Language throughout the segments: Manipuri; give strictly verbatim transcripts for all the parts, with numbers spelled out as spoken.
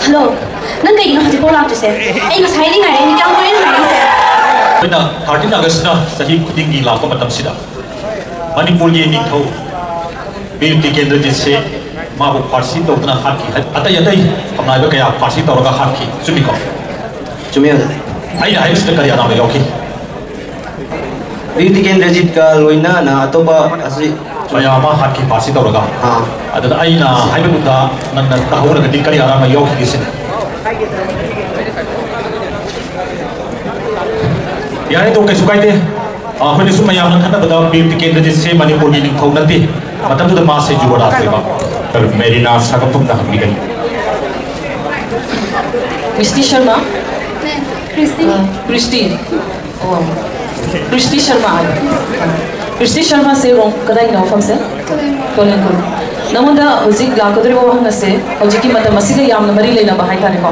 ꯍꯜꯂꯣ, ꯅꯪ ꯀꯩꯒꯤꯅꯣ ꯍꯧꯖꯤꯛꯐꯥꯎ ꯂꯥꯛꯇ꯭ꯔꯤꯁꯦ? ꯑꯩ ꯉꯁꯥꯏꯗꯩ ꯉꯥꯏꯔꯛꯏꯅꯦ, ꯀꯌꯥꯝ ꯀꯨꯏꯔꯦ ꯉꯥꯏꯔꯛꯏꯁꯦ? ꯑꯩꯈꯣꯏꯅ thirteen Augustꯅ ꯆꯍꯤ ꯈꯨꯗꯤꯡꯒꯤ ꯂꯥꯛꯄ ꯃꯇꯝꯁꯤꯗ ꯃꯅꯤꯄꯨꯔꯒꯤ ꯅꯤꯡꯊꯧ ꯕꯤꯔ ꯇꯤꯀꯦꯟꯗ꯭ꯔꯖꯤꯠꯁꯦ ꯃꯥꯕꯨ ꯐꯥꯔꯁꯤ ꯇꯧꯗꯨꯅ ꯍꯥꯠꯈꯤ꯫ ꯑꯇꯩ ꯑꯇꯩ ꯐꯝꯅꯥꯏꯕ ꯀꯌꯥ ꯐꯥꯔꯁꯤ ꯇꯧꯔꯒ ꯍꯥꯠꯈꯤ꯫ ꯆꯨꯝꯃꯤꯀꯣ? ꯆꯨꯝꯃꯤ, ꯑꯣꯖꯥ꯫ ꯑꯩꯅ ꯍꯥꯏꯕꯁꯤꯗ ꯀꯔꯤ ꯑꯔꯥꯟꯕ ꯌꯥꯎꯈꯤ? ꯕꯤꯔ ꯇꯤꯀꯦꯟꯗ꯭ꯔꯖꯤꯠꯀ ꯂꯣꯏꯅꯅ ꯑꯇꯣꯞꯄ ꯑꯁꯤ ꯃꯌꯥꯝ ꯑꯃ ꯍꯥꯠꯈꯤ ꯐꯥꯔꯁꯤ ꯇꯧꯔꯒ꯫ ꯑꯥ꯫ ꯑꯗꯨꯗ ꯑꯩꯅ ꯍꯥꯏꯕꯗꯨꯗ ꯅꯪꯅ ꯇꯥꯍꯧꯔꯒꯗꯤ ꯀꯔꯤ ꯑꯔꯥꯟꯕ ꯌꯥꯎꯈꯤꯒꯦ ꯁꯤꯅꯤ꯫ ꯌꯥꯔꯦ, ꯑꯗꯣ ꯀꯩꯁꯨ ꯀꯥꯏꯗꯦ꯫ ꯑ, ꯑꯩꯈꯣꯏꯅ ꯁꯨꯝ ꯃꯌꯥꯝꯅ ꯈꯟꯅꯕꯗ ꯕꯤꯔ ꯇꯤꯀꯦꯟꯗ꯭ꯔꯖꯤꯠꯁꯦ ꯃꯅꯤꯄꯨꯔꯒꯤ ꯅꯤꯡꯊꯧ ꯅꯠꯇꯦ꯫ ꯃꯇꯝꯗꯨꯗ ꯃꯥꯁꯦ ꯌꯨꯕꯔꯥꯖ ꯑꯣꯏꯕ꯫ ꯃꯦꯔꯤꯅꯥ ꯁꯥꯒꯠꯐꯝꯗ ꯍꯪꯕꯤꯒꯅꯤ꯫ ꯃꯤꯁꯇꯤ ꯁꯔꯃ? ꯀ꯭ꯔꯤꯁꯇꯤ꯫ ꯑ, ꯀ꯭ꯔꯤꯁꯇꯤ꯫ ꯑꯣ꯫ ꯀ꯭ꯔꯤꯁꯇꯤ ꯁꯔꯃ ꯍꯥꯏꯕ꯫ ꯀ꯭ꯔꯤꯁꯇꯤ ꯁꯔꯃꯁꯦ ꯔꯣꯡ-, ꯀꯗꯥꯏꯒꯤꯅꯣ ꯃꯐꯝꯁꯦ? ꯇꯣꯂꯦꯡꯒꯣꯡ꯫ ꯅꯉꯣꯟꯗ ꯍꯧꯖꯤꯛ ꯂꯥꯛꯀꯗꯧꯔꯤꯕ ꯋꯥꯍꯪ ꯑꯁꯦ ꯍꯧꯖꯤꯛꯀꯤ ꯃꯇꯝ ꯑꯁꯤꯒ ꯌꯥꯝꯅ ꯃꯔꯤ ꯂꯩꯅꯕ ꯍꯥꯏꯇꯥꯔꯦꯀꯣ꯫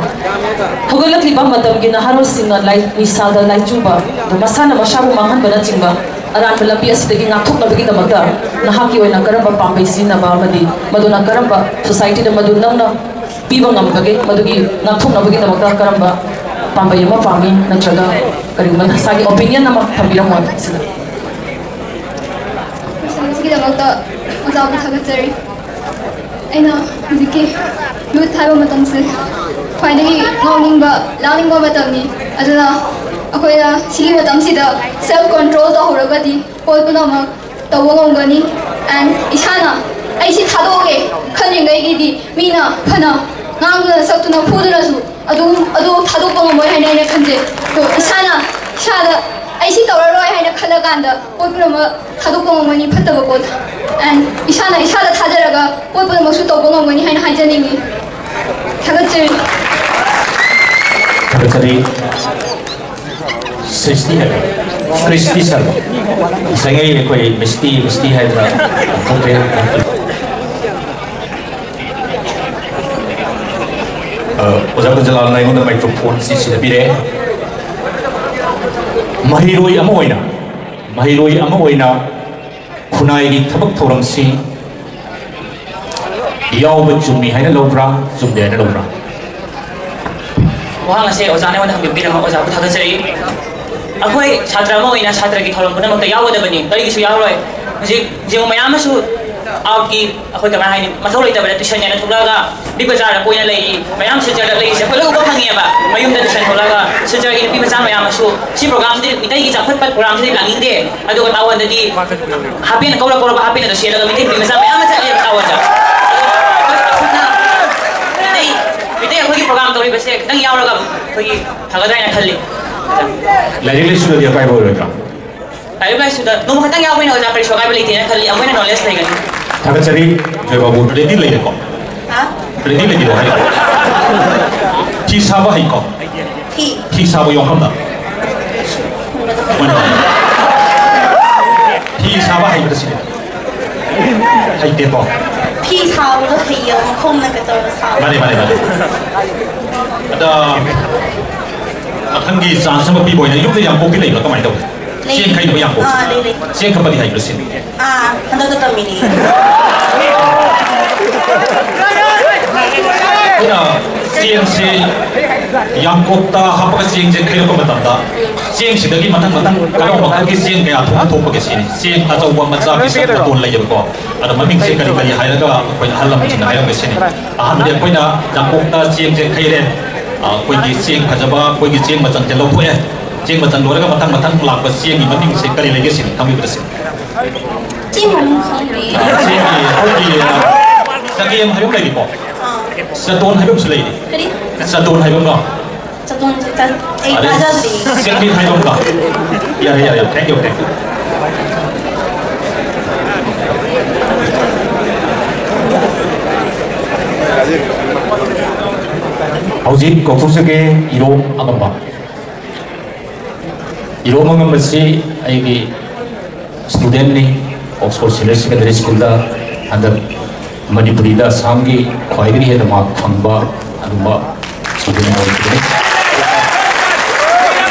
ꯍꯧꯒꯠꯂꯛꯂꯤꯕ ꯃꯇꯝꯒꯤ ꯅꯍꯥꯔꯣꯜꯁꯤꯡꯅ ꯂꯥꯏ-, ꯅꯤꯁꯥꯗ ꯂꯥꯏꯆꯨꯕ, ꯑꯗꯨ ꯃꯁꯥꯅ ꯃꯁꯥꯕꯨ ꯃꯥꯡꯍꯟꯕꯅꯆꯤꯡꯕ ꯑꯔꯥꯟꯕ ꯂꯝꯕꯤ ꯑꯁꯤꯗꯒꯤ ꯉꯥꯛꯊꯣꯛꯅꯕꯒꯤꯗꯃꯛꯇ ꯅꯍꯥꯛꯀꯤ ꯑꯣꯏꯅ ꯀꯔꯝꯕ ꯄꯥꯝꯕꯩ ꯁꯤꯖꯤꯟꯅꯕ ꯑꯃꯗꯤ ꯃꯗꯨꯅ ꯀꯔꯝꯕ societyꯗ ꯃꯗꯨ ꯅꯪꯅ ꯄꯤꯕ ꯉꯝꯕꯒꯦ? ꯃꯗꯨꯒꯤ ꯉꯥꯛꯊꯣꯛꯅꯕꯒꯤꯗꯃꯛꯇ ꯀꯔꯝꯕ ꯄꯥꯝꯕꯩ ꯑꯃ ꯄꯥꯝꯃꯤ, ꯅꯠꯇ꯭ꯔꯒ ꯀꯔꯤꯒꯨꯝꯕ ꯅꯁꯥꯒꯤ opinion ꯑꯃ ꯊꯝꯕꯤꯔꯝꯃꯣ ꯁꯤꯗ꯫ Question ꯑꯁꯤꯒꯤꯗꯃꯛꯇ ꯑꯣꯖꯥꯕꯨ ꯊꯥꯒꯠꯆꯔꯤ꯫ ꯑꯩꯅ ꯍꯧꯖꯤꯛꯀꯤ youth ꯍꯥꯏꯕ ꯃꯇꯝꯁꯦ ꯈ꯭ꯋꯥꯏꯗꯒꯤ ꯉꯥꯎꯅꯤꯡꯕ, ꯂꯥꯡꯅꯤꯡꯕ ꯃꯇꯝꯅꯤ꯫ ꯑꯗꯨꯅ ꯑꯩꯈꯣꯏꯅ ꯁꯤꯒꯤ ꯃꯇꯝꯁꯤꯗ self control ꯇꯧꯍꯧꯔꯒꯗꯤ ꯄꯣꯠ ꯄꯨꯝꯅꯃꯛ ꯇꯧꯕ ꯉꯝꯒꯅꯤ꯫ And ꯏꯁꯥꯅ "ꯑꯩ ꯁꯤ ꯊꯥꯗꯣꯛꯑꯒꯦ" ꯈꯟꯗ꯭ꯔꯤꯉꯩꯒꯤꯗꯤ ꯃꯤꯅ ꯐꯅ ꯉꯥꯡꯗꯨꯅ, ꯁꯛꯇꯨꯅ, ꯐꯨꯗꯨꯅꯁꯨ ꯑꯗꯨ, ꯑꯗꯨ ꯊꯥꯗꯣꯛꯄ ꯉꯝꯃꯣꯏ ꯍꯥꯏꯅ ꯑꯩꯅ ꯈꯟꯖꯩ꯫ ꯑꯗꯣ ꯏꯁꯥꯅ, ꯏꯁꯥꯗ "ꯑꯩ ꯁꯤ ꯇꯧꯔꯔꯣꯏ" ꯍꯥꯏꯅ ꯈꯜꯂꯀꯥꯟꯗ ꯄꯣꯠ ꯄꯨꯝꯅꯃꯛ ꯊꯥꯗꯣꯛꯄ ꯉꯝꯒꯅꯤ, ꯐꯠꯇꯕ ꯄꯣꯠ꯫ And ꯏꯁꯥꯅ ꯏꯁꯥꯗ ꯊꯥꯖꯔꯒ ꯄꯣꯠ ꯄꯨꯝꯅꯃꯛꯁꯨ ꯇꯧꯕ ꯉꯝꯒꯅꯤ ꯍꯥꯏꯅ ꯍꯥꯏꯖꯅꯤꯡꯉꯤ꯫ ꯊꯥꯒꯠꯆꯔꯤ꯫ ꯊꯥꯒꯠꯆꯔꯤ꯫ ꯁ꯭ꯔꯤꯁꯇꯤ ꯍꯥꯏꯕ? ꯀ꯭ꯔꯤꯁꯇꯤ ꯁꯔꯃ꯫ ꯉꯁꯥꯏꯉꯩ ꯑꯩꯈꯣꯏ ꯃꯤꯁꯇꯤ, ꯃꯤꯁꯇꯤ ꯍꯥꯏꯗꯅ ꯊꯣꯛꯈ꯭ꯔꯦ꯫ ꯑ, ꯑꯣꯖꯥ ꯀꯨꯟꯖꯂꯥꯜꯅ ꯑꯩꯉꯣꯟꯗ microphone ꯑꯁꯤ ꯁꯤꯟꯅꯕꯤꯔꯦ꯫ ꯃꯍꯩꯔꯣꯏ ꯑꯃ ꯑꯣꯏꯅ, ꯃꯍꯩꯔꯣꯏ ꯑꯃ ꯑꯣꯏꯅ ꯈꯨꯟꯅꯥꯏꯒꯤ ꯊꯕꯛ ꯊꯧꯔꯝꯁꯤ ꯌꯥꯎꯕ ꯆꯨꯝꯃꯤ ꯍꯥꯏꯅ ꯂꯧꯕ꯭ꯔꯥ, ꯆꯨꯝꯗꯦ ꯍꯥꯏꯅ ꯂꯧꯕ꯭ꯔꯥ? ꯋꯥꯍꯪ ꯑꯁꯦ ꯑꯣꯖꯥꯅ ꯑꯩꯉꯣꯟꯗ ꯍꯪꯕꯤꯔꯛꯄꯒꯤꯗꯃꯛ ꯑꯣꯖꯥꯕꯨ ꯊꯥꯒꯠꯆꯔꯤ꯫ ꯑꯩꯈꯣꯏ ꯁꯥꯇ꯭ꯔ ꯑꯃ ꯑꯣꯏꯅ ꯁꯥꯇ꯭ꯔꯒꯤ ꯊꯧꯔꯝ ꯄꯨꯝꯅꯃꯛꯇ ꯌꯥꯎꯒꯗꯕꯅꯤ, ꯀꯔꯤꯒꯤꯁꯨ ꯌꯥꯎꯔꯣꯏ꯫ ꯍꯧꯖꯤꯛ ꯌꯦꯡꯉꯨ, ꯃꯌꯥꯝ ꯑꯃꯁꯨ ꯑꯥꯔꯠꯀꯤ, ꯑꯩꯈꯣꯏ ꯀꯃꯥꯏꯅ ꯍꯥꯏꯅꯤ, ꯃꯊꯧ ꯂꯩꯇꯕꯗ ꯇ꯭ꯌꯨꯁꯟ ꯍꯥꯏꯅ ꯊꯣꯛꯂꯛꯑꯒ ꯕꯤꯛ ꯕꯖꯥꯔꯗ ꯀꯣꯏꯅ ꯂꯩꯔꯤ, ꯃꯌꯥꯝ ꯁꯤꯜꯆꯔꯗ ꯂꯩꯔꯤꯁꯦ ꯑꯩꯈꯣꯏ ꯂꯣꯏ ꯎꯕ ꯐꯪꯉꯦꯕ꯫ ꯃꯌꯨꯝꯗ ꯇ꯭ꯌꯨꯁꯟ ꯊꯣꯛꯂꯛꯑꯒ ꯁꯤꯜꯆꯔꯒꯤ ꯅꯨꯄꯤ ꯃꯆꯥ ꯃꯌꯥꯝ ꯑꯃꯁꯨ ꯁꯤ ꯄ꯭ꯔꯣꯒ꯭ꯔꯥꯝꯁꯤꯗꯤ, ꯃꯤꯇꯩꯒꯤ ꯆꯥꯎꯈꯠꯄ ꯄ꯭ꯔꯣꯒ꯭ꯔꯥꯝꯁꯤꯗꯤ ꯂꯥꯛꯅꯤꯡꯗꯦ, ꯑꯗꯨꯒ ꯇꯥꯋꯟꯗꯗꯤ ꯍꯥꯄꯦꯟ ꯀꯧꯔ ꯀꯧꯔꯒ ꯍꯥꯄꯦꯟ ꯑꯗꯨ ꯁꯦꯠꯂꯒ ꯃꯤꯇꯩ ꯅꯨꯄꯤ ꯃꯆꯥ ꯃꯌꯥꯝ ꯑꯃ ꯆꯠꯂꯦꯕ ꯇꯥꯋꯟꯗ꯫ ꯑꯗꯨꯅ ꯃꯤꯇꯩ, ꯃꯤꯇꯩ ꯑꯩꯈꯣꯏꯒꯤ ꯄ꯭ꯔꯣꯒ꯭ꯔꯥꯝ ꯇꯧꯔꯤꯕꯁꯦ ꯈꯤꯇꯪ ꯌꯥꯎꯔꯒ ꯑꯩꯈꯣꯏꯒꯤ ꯐꯒꯗ꯭ꯔꯥ ꯍꯥꯏꯅ ꯈꯜꯂꯤ꯫ ꯂꯥꯏꯔꯤꯛ ꯂꯥꯏꯁꯨꯗꯗꯤ ꯑꯀꯥꯏꯕ ꯑꯣꯏꯔꯣꯏꯗ꯭ꯔꯥ? ꯂꯥꯏꯔꯤꯛ ꯂꯥꯏꯁꯨꯗ ꯅꯣꯡꯃ ꯈꯛꯇꯪ ꯌꯥꯎꯕꯅꯤꯅ ꯑꯣꯖꯥ ꯀꯔꯤꯁꯨ ꯑꯀꯥꯏꯕ ꯂꯩꯇꯦꯅ ꯈꯜꯂꯤ, ꯑꯃꯨꯛ ꯍꯦꯟꯅ ꯅꯣꯂꯦꯖ ꯂꯩꯒꯅꯤ꯫ ꯊꯥꯒꯠꯆꯔꯤ, ꯖꯣꯏ ꯕꯥꯕꯨ꯫ ꯔꯦꯗꯤ ꯂꯩꯔꯦꯀꯣ? ꯍꯥ? ꯔꯦꯗꯤ ꯂꯩꯕꯤꯔꯣ ꯍꯥꯏꯔꯣ꯫ ꯐꯤ ꯁꯥꯕ ꯍꯩꯀꯣ? ꯐꯤ? ꯐꯤ ꯁꯥꯕ ꯌꯣꯡꯐꯝꯗ? ꯐꯤ ꯁꯥꯕ ꯍꯩꯕꯗ ꯁꯤꯅꯦ꯫ ꯍꯩꯇꯦꯀꯣ? ꯐꯤ ꯁꯥꯕꯗꯣ ꯍꯩꯌꯦ, ꯃꯈꯣꯡꯅ ꯀꯩ ꯇꯧꯔꯒ ꯁꯥꯕ꯫ ꯃꯥꯅꯦ, ꯃꯥꯅꯦ, ꯃꯥꯅꯦ꯫ ꯑꯗ ꯃꯊꯪꯒꯤ ꯆꯥꯟꯁ ꯑꯃ ꯄꯤꯕ ꯑꯣꯏꯅ ꯌꯨꯝꯗ ꯌꯥꯡꯀꯣꯛꯇꯤ ꯂꯩꯕ꯭ꯔꯥ, ꯀꯃꯥꯏꯅ ꯇꯧꯏ? ꯂꯩ꯫ ꯆꯦꯡ ꯈꯩꯅꯕ ꯌꯥꯡꯀꯣꯛ꯫ ꯑꯥ, ꯂꯩ, ꯂꯩ꯫ ꯆꯦꯡ ꯈꯞꯄꯗꯤ ꯍꯩꯕ꯭ꯔꯥ ꯁꯤꯅꯤ? ꯑꯥ, ꯍꯟꯗꯛꯇ ꯇꯝꯃꯤꯅꯦ꯫ ꯑꯩꯈꯣꯏꯅ ꯆꯦꯡꯁꯦ ꯌꯥꯡꯀꯣꯛꯇ ꯍꯥꯞꯄꯒ ꯆꯦꯡꯁꯦ ꯈꯩꯔꯛꯄ ꯃꯇꯝꯗ ꯆꯦꯡꯁꯤꯗꯒꯤ ꯃꯊꯪ ꯃꯊꯪ ꯀꯔꯝꯕ ꯃꯈꯜꯒꯤ ꯆꯦꯡ ꯀꯌꯥ ꯊꯣꯛꯅ ꯊꯣꯛꯄꯒꯦ ꯁꯤꯅꯤ꯫ ꯆꯦꯡ ꯑꯆꯧꯕ, ꯃꯆꯥ, ꯄꯤꯁꯛ, ꯃꯇꯣꯟ ꯂꯩꯌꯦꯕꯀꯣ꯫ ꯑꯗꯣ ꯃꯃꯤꯡꯁꯦ ꯀꯔꯤ ꯀꯔꯤ ꯍꯥꯏꯔꯒ ꯑꯩꯈꯣꯏ ꯑꯍꯜ ꯂꯃꯟꯁꯤꯡꯅ ꯍꯥꯏꯔꯝꯒꯦ ꯁꯤꯅꯤ꯫ ꯑꯍꯥꯟꯕꯗꯤ ꯑꯩꯈꯣꯏꯅ ꯌꯥꯡꯀꯣꯛꯇ ꯆꯦꯡꯁꯦ ꯈꯩꯔꯦ꯫ ꯑꯩꯈꯣꯏꯒꯤ ꯆꯦꯡ ꯐꯖꯕ, ꯑꯩꯈꯣꯏꯒꯤ ꯆꯦꯡ ꯃꯆꯪꯁꯦ ꯂꯧꯊꯣꯛꯑꯦ꯫ ꯆꯦꯡ ꯃꯆꯪ ꯂꯣꯏꯔꯒ ꯃꯊꯪ ꯃꯊꯪ ꯂꯥꯛꯄ ꯆꯦꯡꯒꯤ ꯃꯃꯤꯡꯁꯦ ꯀꯔꯤ ꯂꯩꯒꯦ ꯁꯤꯅꯤ ꯈꯪꯕꯤꯕ꯭ꯔꯥ ꯁꯤꯅꯤ? ꯆꯦꯡ ꯃꯃꯤꯡ ꯈꯪꯗꯦ꯫ ꯆꯦꯡꯒꯤ ꯑꯩꯈꯣꯏꯒꯤ, ꯑ, ꯆꯒꯦꯝ ꯍꯥꯏꯕ ꯑꯃ ꯂꯩꯔꯤꯀꯣ꯫ ꯑꯥ꯫ ꯆꯇꯣꯟ ꯍꯥꯏꯕ ꯑꯃꯁꯨ ꯂꯩꯔꯤ꯫ ꯀꯔꯤ? ꯆꯇꯣꯟ ꯍꯥꯏꯕ ꯑꯃ꯫ ꯆꯇꯣꯟꯁꯦ ꯆꯠ-, ꯑꯩ ꯑꯗꯩ ꯇꯥꯖꯗ꯭ꯔꯤ꯫ ꯆꯦꯡꯃꯤꯠ ꯍꯥꯏꯕ ꯑꯃꯒ꯫ ꯌꯥꯔꯦ, ꯌꯥꯔꯦ, thank you, thank you꯫ ꯍꯧꯖꯤꯛ ꯀꯧꯊꯣꯛꯆꯒꯦ, ꯏꯔꯣꯝ ꯑꯉꯝꯕ꯫ ꯏꯔꯣꯝ ꯑꯉꯝꯕꯁꯤ ꯑꯩꯒꯤ ꯁ꯭ꯇꯨꯗꯦꯟꯠꯅꯤ, ꯑꯣꯛꯁꯐꯣꯔꯗ ꯁꯤꯅꯤꯌꯔ ꯁꯦꯀꯦꯟꯗꯔꯤ ꯁ꯭ꯀꯨꯜꯗ ꯍꯟꯗꯛ ꯃꯅꯤꯄꯨꯔꯤꯗ ꯑꯁꯥꯝꯒꯤ ꯈ꯭ꯋꯥꯏꯗꯒꯤ ꯍꯦꯟꯅ ꯃꯥꯔꯛ ꯐꯪꯕ ꯑꯗꯨꯝꯕ ꯁ꯭ꯇꯨꯗꯦꯟꯠ ꯑꯣꯏꯈꯤꯕꯅꯤ꯫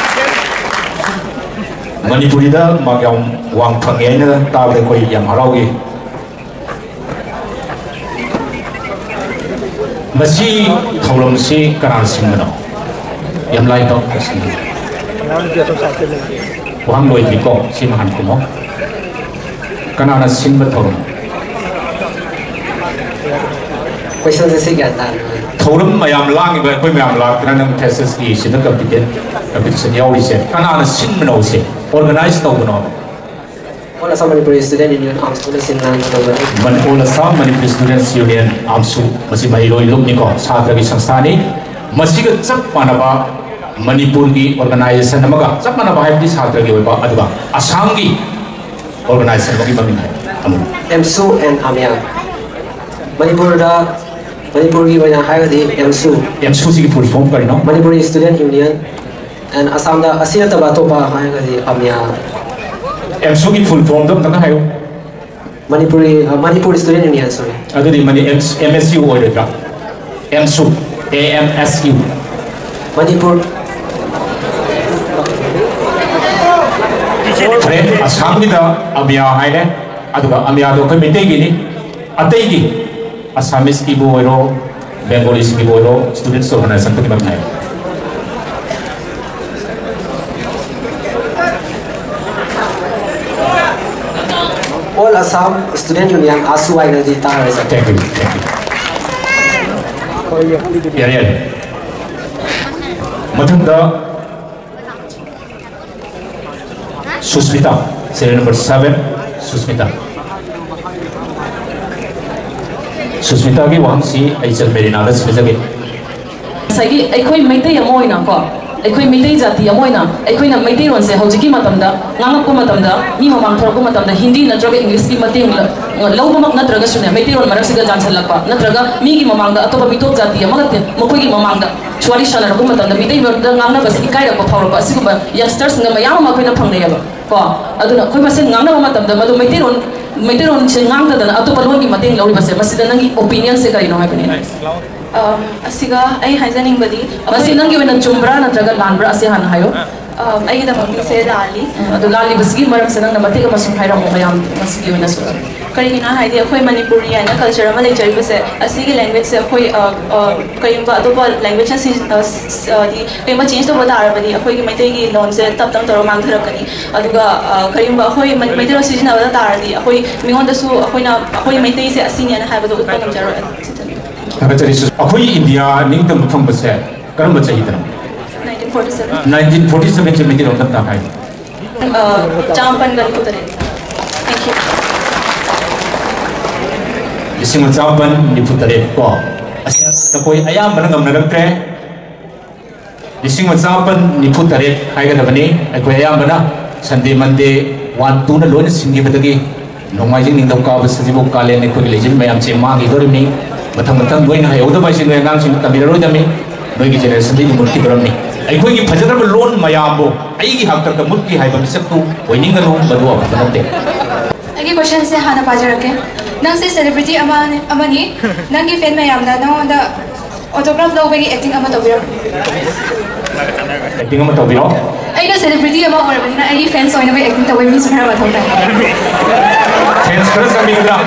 ꯃꯅꯤꯄꯨꯔꯤꯗ ꯃꯥꯔꯛ ꯌꯥꯝ ꯋꯥꯡ ꯐꯪꯉꯦ ꯍꯥꯏꯅ ꯇꯥꯕꯗ ꯑꯩꯈꯣꯏ ꯌꯥꯝ ꯍꯔꯥꯎꯏ꯫ ꯃꯁꯤ ꯊꯧꯔꯝꯁꯤ ꯀꯅꯥꯅ ꯁꯤꯟꯕꯅꯣ? ꯌꯥꯝ ꯂꯥꯏꯕ ꯋꯥꯍꯪ ꯂꯣꯏꯗ꯭ꯔꯤꯀꯣ, ꯁꯤꯃ ꯍꯥꯟꯅ ꯈꯨꯝꯃꯣ꯫ ꯀꯅꯥꯅ ꯁꯤꯟꯕ ꯊꯧꯔꯝ? ꯀꯣꯏꯁꯟꯁꯦ ꯁꯤ ꯒ꯭ꯌꯥꯟ ꯇꯥꯗ꯭ꯔꯦ꯫ ꯊꯧꯔꯝ ꯃꯌꯥꯝ ꯂꯥꯡꯉꯤꯕ ꯑꯩꯈꯣꯏ ꯃꯌꯥꯝ ꯂꯥꯛꯇꯅ ꯅꯪ ꯊꯦꯁꯤꯁꯀꯤ ꯁꯤꯗ ꯀꯝꯄꯤꯇꯤꯁꯟ ꯌꯥꯎꯔꯤꯁꯦ ꯀꯅꯥꯅ ꯁꯤꯟꯕꯅꯣ? ꯁꯦ ꯑꯣꯔꯒꯅꯥꯏꯖ ꯇꯧꯕꯅꯣ? All Assam Manipuri student union, ꯑꯥꯝꯁꯨꯅ ꯁꯤꯟ ꯂꯥꯡꯕ ꯇꯧꯕꯅꯤ꯫ All Assam Manipuri students union, AAMSU, ꯃꯁꯤ ꯃꯍꯩꯔꯣꯏ ꯂꯨꯞꯅꯤꯀꯣ, ꯁꯥꯇ꯭ꯔꯒꯤ ꯁꯪꯁꯊꯥꯅꯤ꯫ ꯃꯁꯤꯒ ꯆꯞ ꯃꯥꯟꯅꯕ ꯃꯅꯤꯄꯨꯔꯒꯤ ꯑꯣꯔꯒꯅꯥꯏꯖꯦꯁꯟ ꯑꯃꯒ ꯆꯞ ꯃꯥꯟꯅꯕ ꯍꯥꯏꯕꯗꯤ ꯁꯥꯇ꯭ꯔꯒꯤ ꯑꯣꯏꯕ, ꯑꯗꯨꯒ ꯑꯁꯥꯝꯒꯤ ꯑꯣꯔꯒꯅꯥꯏꯖꯦꯁꯟ ꯑꯃꯒꯤ ꯃꯃꯤꯡ ꯍꯥꯏ꯫ ꯑꯃꯨꯛ ꯑꯦꯝꯁꯨ ꯑꯦꯟ ꯑꯃꯤꯌꯥ꯫ ꯃꯅꯤꯄꯨꯔꯗ, ꯃꯅꯤꯄꯨꯔꯒꯤ ꯑꯣꯏꯅ ꯍꯥꯏꯔꯒꯗꯤ ꯑꯦꯝꯁꯨ꯫ ꯑꯦꯝꯁꯨꯁꯤꯒꯤ ꯐꯨꯜ ꯐꯣꯝ ꯀꯔꯤꯅꯣ? Manipuri student union. ꯑꯦꯟ ꯑꯁꯥꯝꯗ ꯑꯁꯤ ꯅꯠꯇꯕ ꯑꯇꯣꯞꯄ ꯍꯥꯏꯔꯒꯗꯤ ꯑꯃꯤꯌꯥ꯫ ꯑꯦꯝꯁꯨꯒꯤ ꯐꯨꯜ ꯐꯣꯝꯗꯣ ꯑꯝꯇꯪ ꯍꯥꯏꯌꯨ꯫ ꯃꯅꯤꯄꯨꯔꯤ, ꯑ, ꯃꯅꯤꯄꯨꯔ ꯁ꯭ꯇꯨꯗꯦꯟ ꯌꯨꯅꯤꯌꯟ, ꯁꯣꯔꯤ꯫ ꯑꯗꯨꯗꯤ ꯃꯅꯤ ꯑꯦꯝ ꯑꯦꯁ ꯌꯨ ꯑꯣꯏꯔꯣꯏꯗ꯭ꯔꯥ? ꯑꯦꯝꯁꯨ, A M S U. Manipur. ꯐꯔꯦ, ꯑꯁꯥꯝꯒꯤꯗ ꯑꯃꯤꯌꯥ ꯍꯥꯏꯔꯦ, ꯑꯗꯨꯒ ꯑꯃꯤꯌꯥꯗꯣ ꯑꯩꯈꯣꯏ ꯃꯩꯇꯩꯒꯤꯅꯤ꯫ ꯑꯇꯩꯒꯤ ꯑꯁꯥꯃꯤꯁꯀꯤꯕꯨ ꯑꯣꯏꯔꯣ, ꯕꯦꯡꯒꯣꯂꯤꯁꯀꯤꯕꯨ ꯑꯣꯏꯔꯣ, ꯁ꯭ꯇꯨꯗꯦꯟꯠꯁ ꯑꯣꯔꯒꯅꯥꯏꯖꯦꯁꯟ ꯈꯨꯗꯤꯡꯃꯛꯅꯤ ꯍꯥꯏ꯫ ꯑꯣꯜ ꯑꯁꯥꯝ ꯁ꯭ꯇꯨꯗꯦꯟ ꯌꯨꯅꯤꯌꯟ, ꯑꯥꯁꯨ ꯍꯥꯏꯅꯗꯤ ꯇꯥꯔꯦ, ꯁꯥꯔ꯫ Thank you, thank you. ꯌꯥꯔꯦ, ꯌꯥꯔꯦ꯫ ꯃꯊꯪꯗ Susmita, serial number seven, Susmita. ꯁꯨꯁꯃꯤꯇꯥꯒꯤ ꯋꯥꯍꯪꯁꯤ ꯑꯩ ꯆꯟ ꯃꯦꯔꯤꯅꯥꯗ ꯁꯤꯟꯅꯖꯒꯦ꯫ ꯉꯁꯥꯏꯒꯤ ꯑꯩꯈꯣꯏ ꯃꯩꯇꯩ ꯑꯃ ꯑꯣꯏꯅ ꯀꯣ, ꯑꯩꯈꯣꯏ ꯃꯩꯇꯩ ꯖꯥꯇꯤ ꯑꯃ ꯑꯣꯏꯅ ꯑꯩꯈꯣꯏꯅ ꯃꯩꯇꯩꯔꯣꯟꯁꯦ ꯍꯧꯖꯤꯛꯀꯤ ꯃꯇꯝꯗ ꯉꯥꯡꯉꯛꯄ ꯃꯇꯝꯗ ꯃꯤ ꯃꯃꯥꯡ ꯊꯣꯔꯛꯄ ꯃꯇꯝꯗ ꯍꯤꯟꯗꯤ ꯅꯠꯇ꯭ꯔꯒ ꯏꯪꯂꯤꯁꯀꯤ ꯃꯇꯦꯡ ꯂ-, ꯂꯧꯕꯃꯛ ꯅꯠꯇ꯭ꯔꯒꯁꯨꯅꯦ, ꯃꯩꯇꯩꯔꯣꯟ ꯃꯔꯛꯁꯤꯗ ꯌꯥꯟꯁꯤꯜꯂꯛꯄ ꯅꯠꯇ꯭ꯔꯒ ꯃꯤꯒꯤ ꯃꯃꯥꯡꯗ ꯑꯇꯣꯞꯄ ꯃꯤꯇꯣꯞ ꯖꯥꯇꯤ ꯑꯃꯒ ꯇꯤ-, ꯃꯈꯣꯏꯒꯤ ꯃꯃꯥꯡꯗ ꯋꯥꯔꯤ ꯁꯥꯟꯅꯔꯛꯄ ꯃꯇꯝꯗ ꯃꯩꯇꯩꯔꯣꯟꯗ ꯉꯥꯡꯅꯕꯁꯤ ꯏꯀꯥꯏꯔꯛꯄ ꯐꯥꯎꯔꯛꯄ ꯑꯁꯤꯒꯨꯝꯕ ꯌꯪꯁꯇꯔꯁꯤꯡꯅ ꯃꯌꯥꯝ ꯑꯃ ꯑꯩꯈꯣꯏꯅ ꯐꯪꯅꯩꯌꯦꯕ ꯀꯣ꯫ ꯑꯗꯨꯅ ꯑꯩꯈꯣꯏ ꯃꯁꯦꯟ ꯉꯥꯡꯅꯕ ꯃꯇꯝꯗ ꯃꯗꯨ ꯃꯩꯇꯩꯔꯣꯟ, ꯃꯩꯇꯩꯔꯣꯟꯁꯦ ꯉꯥꯡꯗꯗꯅ ꯑꯇꯣꯞꯄ ꯂꯣꯟꯒꯤ ꯃꯇꯦꯡ ꯂꯧꯔꯤꯕꯁꯦ, ꯃꯁꯤꯗ ꯅꯪꯒꯤ ꯑꯣꯄꯤꯅꯤꯌꯟꯁꯦ ꯀꯔꯤꯅꯣ ꯍꯥꯏꯕꯅꯤ? ꯑꯝ, ꯑꯁꯤꯒ ꯑꯩ ꯍꯥꯏꯖꯅꯤꯡꯕꯗꯤ ꯃꯁꯤ ꯅꯪꯒꯤ ꯑꯣꯏꯅ ꯆꯨꯝꯕ꯭ꯔꯥ ꯅꯠꯇ꯭ꯔꯒ ꯂꯥꯟꯕ꯭ꯔꯥ ꯑꯁꯤ ꯍꯥꯟꯅ ꯍꯥꯏꯌꯣ꯫ ꯑꯩꯒꯤꯗꯃꯛꯇꯤ ꯁꯦ ꯂꯥꯜꯂꯤ꯫ ꯑꯗꯣ ꯂꯥꯜꯂꯤꯕꯁꯤꯒꯤ ꯃꯔꯝꯁꯦ ꯅꯪꯅ ꯃꯇꯦꯛ ꯑꯃ ꯁꯨꯝ ꯍꯥꯏꯔꯝꯃꯣ ꯃꯌꯥꯝ ꯃꯁꯤꯒꯤ ꯑꯣꯏꯅꯁꯨ꯫ ꯀꯔꯤꯒꯤꯅꯣ ꯍꯥꯏꯗꯤ ꯑꯩꯈꯣꯏ ꯃꯅꯤꯄꯨꯔꯤ ꯍꯥꯏꯅ ꯀꯜꯆꯔ ꯑꯃ ꯂꯩꯖꯔꯤꯕꯁꯦ, ꯑꯁꯤꯒꯤ ꯂꯦꯡꯒ꯭ꯋꯦꯖꯁꯦ ꯑꯩꯈꯣꯏ, ꯑ, ꯑ, ꯀꯔꯤꯒꯨꯝꯕ ꯑꯇꯣꯞꯄ ꯂꯦꯡꯒ꯭ꯋꯦꯖꯅ ꯁꯤ-, ꯑ, ꯁ-, ꯑ, ꯗꯤ ꯀꯔꯤꯒꯨꯝꯕ ꯆꯦꯟꯖ ꯇꯧꯕ ꯇꯥꯔꯕꯗꯤ ꯑꯩꯈꯣꯏꯒꯤ ꯃꯩꯇꯩꯒꯤ ꯂꯣꯟꯁꯦ ꯇꯞ ꯇꯞ ꯇꯧꯔꯒ ꯃꯥꯡꯊꯔꯛꯀꯅꯤ꯫ ꯑꯗꯨꯒ, ꯑ, ꯀꯔꯤꯒꯨꯝꯕ ꯑꯩꯈꯣꯏ ꯃꯩ-, ꯃꯩꯇꯩꯂꯣꯟ ꯁꯤꯖꯤꯟꯅꯕꯗ ꯇꯥꯔꯗꯤ ꯑꯩꯈꯣꯏ ꯃꯤꯉꯣꯟꯗꯁꯨ ꯑꯩꯈꯣꯏꯅ ꯑꯩꯈꯣꯏ ꯃꯩꯇꯩꯁꯦ ꯑꯁꯤꯅꯦꯅ ꯍꯥꯏꯕꯗꯣ ꯎꯠꯄ ꯉꯝꯖꯔꯣꯏ꯫ ꯊꯥꯒꯠꯆꯔꯤ꯫ ꯑꯩꯈꯣꯏ ꯏꯟꯗꯤꯌꯥ ꯅꯤꯡꯇꯝꯕ ꯐꯪꯕꯁꯦ ꯀꯔꯝꯕ ꯆꯍꯤꯗꯅꯣ? Nineteen forty seven. Nineteen forty ꯁꯚꯦꯟꯁꯦ ꯃꯩꯇꯩꯂꯣꯟꯗ ꯑꯝꯇ ꯍꯥꯏꯌꯨ꯫ ꯑ, ꯆꯥꯃꯥꯄꯟꯒ ꯅꯤꯐꯨ ꯇꯔꯦꯠ꯫ Thank you꯫ ꯂꯤꯁꯤꯡ ꯑꯃ ꯆꯥꯃꯥꯄꯟ ꯅꯤꯐꯨ ꯇꯔꯦꯠ ꯀꯣ꯫ ꯑꯁꯤ ꯑꯩꯈꯣꯏ ꯑꯌꯥꯝꯕꯅ ꯉꯝꯅꯔꯛꯇ꯭ꯔꯦ꯫ ꯂꯤꯁꯤꯡ ꯑꯃ ꯆꯥꯃꯥꯄꯟ ꯅꯤꯐꯨ ꯇꯔꯦꯠ ꯍꯥꯏꯒꯗꯕꯅꯤ꯫ ꯑꯩꯈꯣꯏ ꯑꯌꯥꯝꯕꯅ ꯁꯟꯗꯦ ꯃꯟꯗꯦ ꯋꯥꯟ ꯇꯨꯅ ꯂꯣꯏꯅ ꯁꯤꯟꯈꯤꯕꯗꯒꯤ ꯅꯣꯡꯃꯥꯏꯖꯤꯡ, ꯅꯤꯡꯊꯧꯀꯥꯕ, ꯁꯖꯤꯕꯨ, ꯀꯥꯂꯦꯟ ꯑꯩꯈꯣꯏꯒꯤ ꯂꯩꯖꯕ ꯃꯌꯥꯝꯁꯦ ꯃꯥꯡꯈꯤꯗꯣꯔꯤꯕꯅꯤ꯫ ꯃꯊꯪ ꯃꯊꯪ ꯅꯣꯏꯅ ꯍꯩꯍꯧꯗꯕ ꯍꯥꯏꯁꯦ ꯅꯣꯏ ꯑꯉꯥꯡꯁꯤꯡꯅ ꯇꯝꯕꯤꯔꯔꯣꯏꯗꯕꯅꯤ꯫ ꯅꯣꯏꯒꯤ ꯖꯦꯅꯦꯔꯦꯁꯟꯗꯒꯤ ꯃꯨꯠꯈꯤꯗꯣꯔꯝꯅꯤ꯫ ꯑꯩꯈꯣꯏꯒꯤ ꯐꯖꯈ꯭ꯔꯕ ꯂꯣꯟ ꯃꯌꯥꯝꯕꯨ ꯑꯩꯒꯤ ꯍꯥꯛꯇꯛꯇ ꯃꯨꯠꯈꯤ ꯍꯥꯏꯕ ꯃꯤꯁꯛꯇꯨ ꯑꯣꯏꯅꯤꯡꯒꯅꯨ, ꯃꯗꯨ ꯑꯐꯕ ꯅꯠꯇꯦ꯫ ꯑꯩꯒꯤ ꯀꯣꯏꯁꯟꯁꯦ ꯍꯥꯟꯅ ꯄꯥꯖꯔꯛꯀꯦ꯫ ꯅꯪꯁꯦ ꯁꯦꯂꯦꯕ꯭ꯔꯤꯇꯤ ꯑꯃꯅꯤ, ꯑꯃꯅꯤ꯫ ꯅꯪꯒꯤ ꯐꯦꯟ ꯃꯌꯥꯝꯅ ꯅꯉꯣꯟꯗ ꯑꯣꯇꯣꯒ꯭ꯔꯥꯐ ꯂꯧꯕꯒꯤ ꯑꯦꯛꯇꯤꯡ ꯑꯃ ꯇꯧꯕꯤꯔꯣ꯫ ꯑꯦꯛꯇꯤꯡ ꯑꯃ ꯇꯧꯕꯤꯔꯣ꯫ ꯑꯩꯅ ꯁꯦꯂꯦꯕ꯭ꯔꯤꯇꯤ ꯑꯃ ꯑꯣꯏꯔꯕꯅꯤꯅ ꯑꯩꯒꯤ ꯐꯦꯟꯁ ꯑꯣꯏꯅꯕ ꯑꯦꯛꯇꯤꯡ ꯇꯧꯕꯩ ꯃꯤꯁꯨ ꯈꯔ ꯃꯊꯧ ꯇꯥꯏ꯫ ꯐꯦꯟꯁ ꯈꯔ ꯆꯪꯕꯤꯒꯗ꯭ꯔꯥ?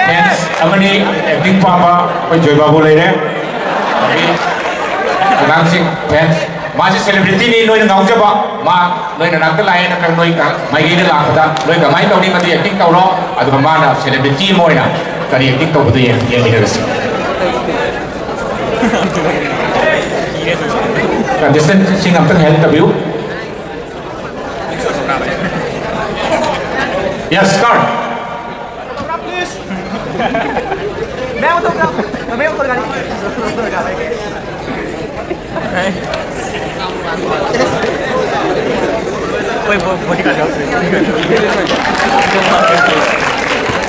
ꯐꯦꯟꯁ ꯑꯃꯅꯤ, ꯑꯦꯛꯇꯤꯡ ꯄꯥꯝꯕ ꯑꯩꯈꯣꯏ ꯖꯣꯏ ꯕꯥꯕꯨ ꯂꯩꯔꯦ꯫ ꯑꯗꯒꯤ ꯑꯉꯥꯡꯁꯤꯡ ꯐꯦꯟꯁ, ꯃꯥꯁꯦ ꯁꯦꯂꯦꯕ꯭ꯔꯤꯇꯤꯅꯤ, ꯅꯣꯏꯅ ꯉꯥꯎꯖꯕ, ꯃꯥ ꯅꯣꯏ ꯅꯅꯥꯛꯇ ꯂꯥꯛꯑꯦꯅ ꯈꯪ-, ꯅꯣꯏ ꯀ-, ꯃꯥꯏꯀꯩꯗ ꯂꯥꯛꯄꯗ ꯅꯣꯏ ꯀꯃꯥꯏꯅ ꯇꯧꯅꯤ? ꯃꯗꯨ ꯑꯦꯛꯇꯤꯡ ꯇꯧꯔꯣ, ꯑꯗꯨꯒ ꯃꯥꯅ ꯁꯦꯂꯦꯕ꯭ꯔꯤꯇꯤ ꯑꯃ ꯑꯣꯏꯅ ꯀꯔꯤ ꯑꯦꯛꯇꯤꯡ ꯇꯧꯕꯗꯨ ꯌꯦꯡ-, ꯌꯦꯡꯃꯤꯟꯅꯔꯁꯤ꯫ ꯀꯟꯇꯦꯁꯇꯦꯟꯠꯁꯤꯡ ꯑꯝꯇꯪ ꯍꯦꯜꯞ ꯇꯧꯕꯤꯌꯨ꯫ Yes, start.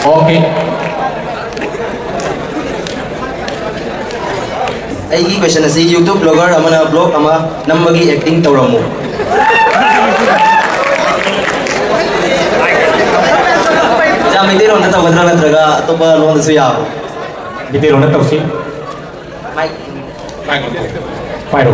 Okay. ꯑꯩꯒꯤ ꯀꯣꯏꯁꯟ ꯑꯁꯤ, YouTube ꯕ꯭ꯂꯣꯒꯔ ꯑꯃꯅ ꯕ꯭ꯂꯣꯒ ꯑꯃ ꯅꯝꯕꯒꯤ ꯑꯦꯛꯇꯤꯡ ꯇꯧꯔꯝꯃꯨ꯫ ꯏꯆꯥ, ꯃꯩꯇꯩꯂꯣꯟꯗ ꯇꯧꯒꯗ꯭ꯔꯥ ꯅꯠꯇ꯭ꯔꯒ ꯑꯇꯣꯞꯄ ꯂꯣꯟꯗꯁꯨ ꯌꯥꯕ꯭ꯔꯣ? ꯃꯩꯇꯩꯂꯣꯟꯗ ꯇꯧꯁꯤ꯫ ꯃꯥꯏꯛ꯫ ꯄꯥꯏꯔꯣ꯫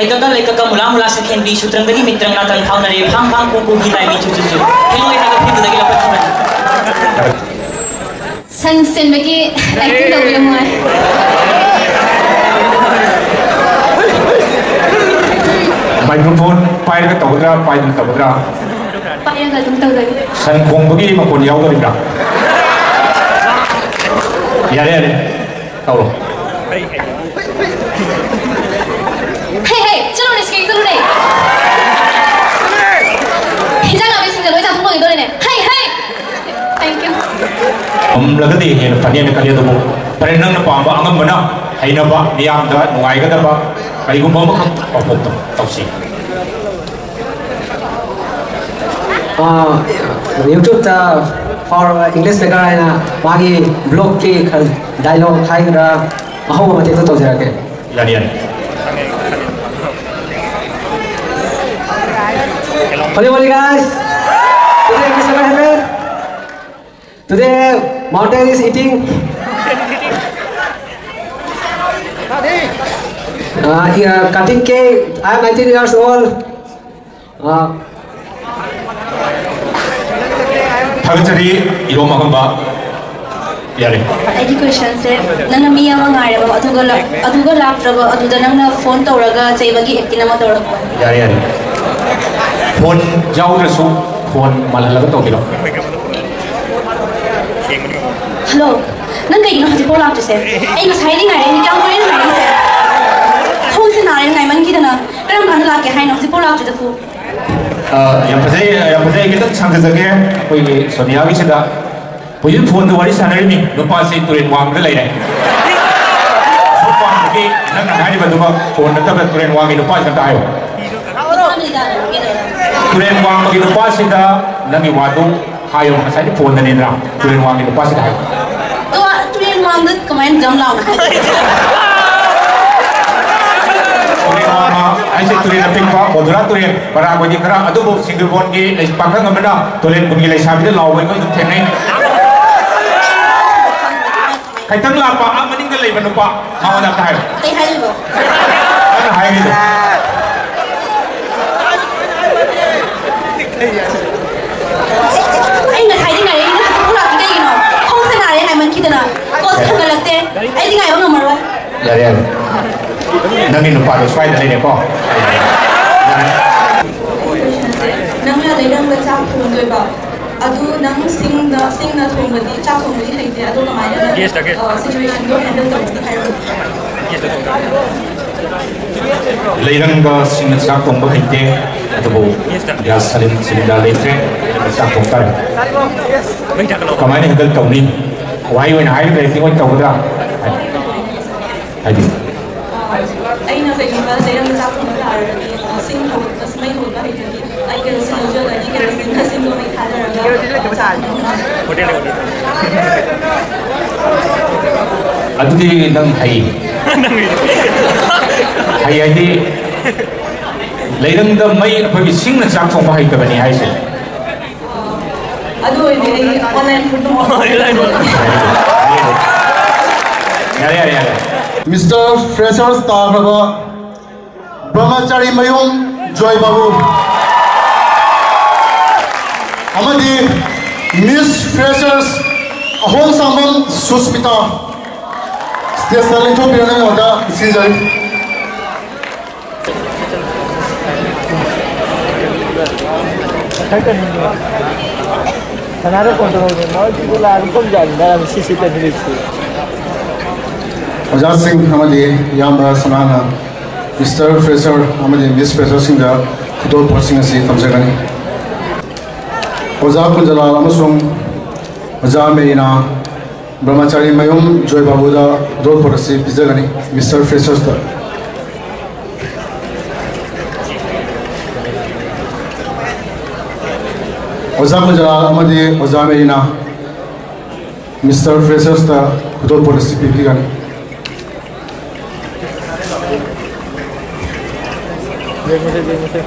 ꯂꯩꯀꯛꯀ ꯂꯩꯀꯛꯀ, ꯃꯨꯂꯥ ꯃꯨꯂꯥ ꯁꯛꯍꯦꯟꯕꯤ, ꯁꯨꯇ꯭ꯔꯪꯗꯒꯤ ꯃꯤꯇ꯭ꯔꯪ ꯅꯥꯇꯪ ꯐꯥꯎꯅꯔꯦ, ꯐꯥꯡ ꯐꯥꯡ ꯀꯨ ꯀꯨꯒꯤ ꯂꯥꯏꯃꯤ ꯆꯨ ꯆꯨ ꯆꯨ, ꯍꯦꯂꯣꯏ ꯍꯥꯏꯕ ꯐꯤꯗꯨꯗꯒꯤ ꯂꯧꯈꯠꯈꯤꯕꯅꯤ꯫ ꯁꯟ ꯁꯦꯟꯕꯒꯤ acting ꯇꯧꯕ ꯌꯥꯝ ꯅꯨꯡꯉꯥꯏ꯫ Microphone ꯄꯥꯏꯔꯒ ꯇꯧꯒꯗ꯭ꯔꯥ, ꯄꯥꯏꯗꯅ ꯇꯧꯒꯗ꯭ꯔꯥ? ꯄꯥꯏꯔꯒ ꯑꯗꯨꯝ ꯇꯧꯖꯒꯦ꯫ ꯁꯟ ꯈꯣꯡꯕꯒꯤ ꯃꯈꯣꯟ ꯌꯥꯎꯗꯣꯔꯤꯕ꯭ꯔꯥ? ꯌꯥꯔꯦ, ꯌꯥꯔꯦ꯫ ꯇꯧꯔꯣ꯫ ꯍꯦ, ꯍꯦ, ꯆꯠꯂꯨꯅꯦ, ꯁꯤꯀꯩ ꯆꯠꯂꯨꯅꯦ꯫ ꯍꯤꯟꯖꯥꯡ ꯅꯥꯄꯤꯁꯤꯡꯁꯦ ꯂꯣꯏ ꯆꯥꯊꯣꯛ ꯂꯣꯏꯗꯣꯔꯦꯅꯦ꯫ ꯍꯩ, ꯍꯩ! Thank you꯫ ꯉꯝꯂꯒꯗꯤ ꯍꯦꯟꯅ ꯐꯅꯦꯅ ꯈꯜꯂꯤ, ꯑꯗꯨꯕꯨ ꯐꯔꯦ, ꯅꯪꯅ ꯄꯥꯝꯕ ꯑꯉꯝꯕꯅ ꯍꯩꯅꯕ, ꯃꯤꯌꯥꯝꯗ ꯅꯨꯡꯉꯥꯏꯒꯗꯕ ꯀꯔꯤꯒꯨꯝꯕ ꯑꯃꯈꯛ perform ꯇꯧ-, ꯇꯧꯁꯤ꯫ ꯑꯥ, YouTube-ꯇ ꯐꯥꯎꯔꯕ English Beggar ꯍꯥꯏꯅ ꯃꯥꯒꯤ vlog-ꯀꯤ ꯈꯔ dialogue ꯍꯥꯏꯒꯗ꯭ꯔꯥ, ꯑꯍꯧꯕ ꯃꯇꯦꯛꯇꯣ ꯇꯧꯖꯔꯛꯀꯦ꯫ ꯌꯥꯅꯤ, ꯌꯥꯅꯤ꯫ Hello, hello, guys. Today, Mister Mehemet. Today, mountain is eating. Uh, yeah, cutting cake. I am nineteen years old. Uh, ꯊꯥꯒꯠꯆꯔꯤ, ꯏꯔꯣꯝ ꯑꯉꯝꯕ꯫ ꯌꯥꯔꯦ꯫ ꯑꯩꯒꯤ question-ꯁꯦ, ꯅꯪꯅ ꯃꯤ ꯑꯃ ꯉꯥꯏꯔꯕ, ꯑꯗꯨꯒ ꯂꯥꯛ-, ꯑꯗꯨꯒ ꯂꯥꯛꯇ꯭ꯔꯕ, ꯑꯗꯨꯗ ꯅꯪꯅ phone ꯇꯧꯔꯒ ꯆꯩꯕꯒꯤ acting ꯑꯃ ꯇꯧꯔꯛꯄ꯫ ꯌꯥꯔꯦ, ꯌꯥꯔꯦ꯫ Phone ꯌꯥꯎꯗ꯭ꯔꯁꯨ phone ꯃꯥꯜꯍꯜꯂꯒ ꯇꯧꯕꯤꯔꯣ꯫ Hello, ꯅꯪ ꯀꯩꯒꯤꯅꯣ ꯍꯧꯖꯤꯛꯐꯥꯎ ꯂꯥꯛꯇ꯭ꯔꯤꯁꯦ? ꯑꯩ ꯉꯁꯥꯏꯗꯤ ꯉꯥꯏꯔꯛꯏꯅꯤ, ꯀꯌꯥꯝ ꯀꯨꯏꯔꯦ ꯉꯥꯏꯔꯛꯏꯁꯦ? ꯈꯣꯡꯁꯦ ꯅꯥꯔꯦ ꯉꯥꯏꯃꯟꯈꯤꯗꯅ꯫ ꯀꯔꯝ ꯀꯥꯟꯗ ꯂꯥꯛꯀꯦ ꯍꯥꯏꯅꯣ? ꯍꯧꯖꯤꯛꯐꯥꯎ ꯂꯥꯛꯇ꯭ꯔꯤꯗꯨꯕꯨ? ꯑ, ꯌꯥꯝ ꯐꯖꯩ, ꯌꯥꯝ ꯐꯖꯩ꯫ ꯈꯤꯇꯪ ꯁꯥꯡꯖꯖꯒꯦ꯫ ꯑꯩꯈꯣꯏꯒꯤ ꯁꯣꯅꯤꯌꯥꯒꯤꯁꯤꯗ ꯍꯧꯖꯤꯛ phone-ꯗ ꯋꯥꯔꯤ ꯁꯥꯟꯅꯔꯤꯃꯤ, ꯅꯨꯄꯥꯁꯤ ꯇꯨꯔꯦꯟ ꯋꯥꯡꯃꯗ ꯂꯩꯔꯦ꯫ ꯁꯣꯝ ꯋꯥꯡꯃꯒꯤ ꯅꯪꯅ ꯍꯥꯏꯔꯤꯕꯗꯨꯃꯛ phone ꯅꯠꯇꯕ ꯇꯨꯔꯦꯟ ꯋꯥꯡꯒꯤ ꯅꯨꯄꯥꯁꯤꯗ ꯑꯝꯇ ꯍꯥꯏꯌꯣ꯫ ꯇꯨꯔꯦꯟ ꯋꯥꯡꯃꯒꯤ ꯅꯨꯄꯥꯁꯤꯗ ꯅꯪꯒꯤ ꯋꯥꯗꯨ ꯍꯥꯏꯌꯣ, ꯉꯁꯥꯏꯗꯤ phone-ꯗꯅꯤꯗꯅ, ꯇꯨꯔꯦꯟ ꯋꯥꯡꯒꯤ ꯅꯨꯄꯥꯁꯤꯗ ꯍꯥꯏꯌꯣ꯫ ꯇꯨ-, ꯇꯨꯔꯦꯟ ꯋꯥꯡꯗ ꯀꯃꯥꯏꯅ ꯖꯝ ꯂꯥꯎꯅ ꯍꯥꯏꯗꯣꯏꯅꯣ? ꯇꯨꯔꯦꯟ ꯋꯥꯡꯃ ꯍꯥꯏꯁꯦ ꯇꯨꯔꯦꯟ ꯑꯄꯤꯛꯄ, ꯃꯣꯙꯨꯔꯥ ꯇꯨꯔꯦꯟ, ꯕꯔꯥꯛ ꯑꯣꯏꯗꯤ ꯈꯔ, ꯑꯗꯨꯕꯨ ꯁꯤꯡꯖꯨꯕꯣꯟꯒꯤ ꯂꯩ-, ꯄꯥꯈꯪ ꯑꯃꯅ ꯇꯨꯔꯦꯟ ꯈꯨꯟꯒꯤ ꯂꯩꯁꯥꯕꯤꯗ ꯂꯥꯎꯕ ꯑꯩꯈꯣꯏ ꯑꯗꯨꯝ ꯊꯦꯡꯅꯩ꯫ ꯈꯤꯇꯪ ꯂꯥꯛꯄ, ꯑꯥ ꯃꯅꯤꯡꯗ ꯂꯩꯕ ꯅꯨꯄꯥ, ꯃꯉꯣꯟꯗ ꯑꯝꯇ ꯍꯥꯏꯌꯨ꯫ ꯀꯩ ꯍꯥꯏꯔꯤꯕ? ꯅꯪꯅ ꯍꯥꯏꯔꯤꯗꯣ꯫ ꯑꯩ ꯉꯁꯥꯏꯗꯤ ꯉꯥꯏꯔꯛꯏ, ꯅꯪ ꯍꯧꯖꯤꯛ ꯄꯨꯡ ꯂꯥꯛꯇꯤ ꯀꯩꯒꯤꯅꯣ? ꯈꯣꯡꯁꯦ ꯅꯥꯔꯦ ꯉꯥꯏꯃꯟꯈꯤꯗꯅ꯫ ꯀꯣꯜꯁꯦ ꯊꯥꯡꯒꯠꯂꯛꯇꯦ꯫ ꯑꯩꯗꯤ ꯉꯥꯏꯕ ꯉꯝꯃꯔꯣꯏ꯫ ꯌꯥꯔꯦ, ꯌꯥꯔꯦ꯫ ꯅꯪꯒꯤ ꯅꯨꯄꯥꯗꯣ ꯁ꯭ꯋꯥꯏꯗ ꯂꯩꯔꯦꯀꯣ꯫ ꯅꯪꯅ ꯂꯩꯔꯝꯕ ꯆꯥꯛ ꯊꯣꯡꯗꯣꯏꯕ꯫ ꯑꯗꯨ ꯅꯪ ꯁꯤꯡꯗ, ꯁꯤꯡꯅ ꯊꯣꯡꯕꯗꯤ, ꯆꯥꯛ ꯊꯣꯡꯕꯗꯤ ꯍꯩꯇꯦ꯫ ꯑꯗꯣ ꯀꯃꯥꯏꯅ ꯅꯪ, ꯒꯦꯁꯇ, ꯒꯦꯁꯇ꯫ ꯑ, situation-ꯗꯣ handle ꯇꯧꯒꯅꯤ ꯍꯥꯏꯔꯣ? ꯂꯩꯔꯪꯒ ꯁꯤꯡꯅ ꯆꯥꯛ ꯊꯣꯡꯕ ꯍꯩꯇꯦ, ꯑꯗꯨꯕꯨ ꯒ꯭ꯌꯥꯁ ꯁꯤꯂꯤꯟ-, ꯁꯤꯂꯤꯟꯗꯔ ꯂꯩꯇ꯭ꯔꯦ, ꯆꯥꯛ ꯊꯣꯡ ꯇꯥꯔꯦ꯫ ꯀꯃꯥꯏꯅ handle ꯇꯧꯅꯤ? ꯋꯥꯍꯩ ꯑꯣꯏꯅ ꯍꯥꯏꯈ꯭ꯔꯦ, ꯁꯤ ꯑꯣꯏꯅ ꯇꯧꯒꯗ꯭ꯔꯥ? ꯍꯥꯏꯗꯤ꯫ ꯑꯩꯅ ꯀꯩꯒꯨꯝꯕ ꯂꯩꯔꯪꯒ ꯆꯥꯛ ꯊꯣꯡꯕ ꯇꯥꯔꯒꯗꯤ, ꯑ, ꯁꯤꯡ ꯍꯧ-, ꯃꯩ ꯍꯧꯕ ꯍꯩꯇ꯭ꯔꯗꯤ ꯑꯩ ꯀꯦꯔꯣꯁꯤꯟ ꯂꯧꯖꯒꯅꯤ, ꯀꯦꯔꯣꯁꯤꯟꯗ ꯁꯤꯡꯗꯣ ꯃꯩ ꯊꯥꯗꯔꯒ ꯍꯣꯇꯦꯜ, ꯍꯣꯇꯦꯜ꯫ ꯑꯗꯨꯗꯤ ꯅꯪ ꯍꯩ꯫ ꯅꯪ ꯍꯩ꯫ ꯍꯩ ꯍꯥꯏꯗꯤ ꯂꯩꯔꯪꯗ ꯃꯩ, ꯑꯩꯈꯣꯏꯒꯤ ꯁꯤꯡꯅ ꯆꯥꯛ ꯊꯣꯡꯕ ꯍꯩꯇꯕꯅꯤ ꯍꯥꯏꯁꯦ꯫ ꯑꯗꯨ ꯑꯣꯏꯔꯗꯤ ꯑꯩ online food ꯑꯗꯨꯝ order ꯇꯧꯔꯒꯦ꯫ ꯌꯥꯔꯦ, ꯌꯥꯔꯦ, ꯌꯥꯔꯦ꯫ Mister Freshers ꯇꯥꯈ꯭ꯔꯕ ꯕ꯭ꯔꯍꯃꯆꯥꯔꯤ ꯃꯌꯨꯝ ꯖꯣꯏ ꯕꯥꯕꯨ ꯑꯃꯗꯤ Miss Freshers ꯑꯍꯣꯡꯁꯥꯡꯕꯝ ꯁꯨꯁꯃꯤꯇꯥ stage-ꯇ ꯂꯦꯡꯊꯣꯛꯄꯤꯔꯛꯅꯕ ꯅꯤꯡꯁꯤꯡꯖꯔꯤ꯫ ꯁꯅꯥꯗ ꯐꯣꯟ ꯇꯧꯔꯛꯎꯅꯦ, ꯃꯣꯏ ꯂꯥꯛꯑꯒ ꯐꯝꯖꯥꯅꯤ, ꯅꯪ ꯁꯤ ꯁꯤ ꯇꯦꯟ ꯃꯤꯅꯤꯠꯁꯇꯤ꯫ ꯑꯣꯖꯥꯁꯤꯡ ꯑꯃꯗꯤ ꯏꯌꯥꯝꯕ ꯁꯅꯥꯅ Mister Fresher ꯑꯃꯗꯤ Miss Fresherꯁꯤꯡꯗ ꯈꯨꯗꯣꯜꯄꯣꯠꯁꯤꯡ ꯑꯁꯤ ꯇꯝꯖꯒꯅꯤ꯫ ꯑꯣꯖꯥ ꯀꯨꯟꯖꯂꯥꯜ ꯑꯃꯁꯨꯡ ꯑꯣꯖꯥ ꯃꯦꯔꯤꯅꯥ ꯕ꯭ꯔꯍꯃꯆꯥꯔꯤ ꯃꯌꯨꯝ ꯖꯣꯏ ꯕꯥꯕꯨꯗ ꯈꯨꯗꯣꯜꯄꯣꯠ ꯑꯁꯤ ꯄꯤꯖꯒꯅꯤ꯫ Mister Fresherꯁꯇ ꯑꯣꯖꯥ ꯀꯨꯟꯖꯂꯥꯜ ꯑꯃꯗꯤ ꯑꯣꯖꯥ ꯃꯦꯔꯤꯅꯥ Mister Fresherꯁꯇ ꯈꯨꯗꯣꯜꯄꯣꯠ ꯑꯁꯤ ꯄꯤꯕꯤꯒꯅꯤ꯫ ꯌꯦꯡꯉꯨꯁꯦ, ꯌꯦꯡꯉꯨꯁꯦ꯫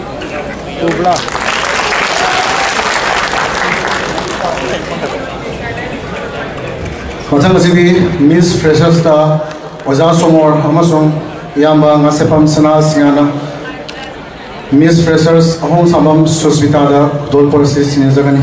ꯎꯕ꯭ꯔꯥ? ꯃꯊꯪ ꯑꯁꯤꯗꯤ Miss Fresherꯁꯇ ꯑꯣꯖꯥ ꯁꯣꯃꯣꯔ ꯑꯃꯁꯨꯡ ꯏꯌꯥꯝꯕ ꯉꯥꯁꯦꯞꯄꯝ ꯁꯅꯥ ꯁꯤꯡꯍꯅ Miss Freshers ꯑꯍꯣꯡꯁꯥꯕꯝ ꯁꯨꯁꯃꯤꯇꯥꯗ ꯈꯨꯗꯣꯜꯄꯣꯠ ꯑꯁꯤ ꯁꯤꯟꯅꯖꯒꯅꯤ꯫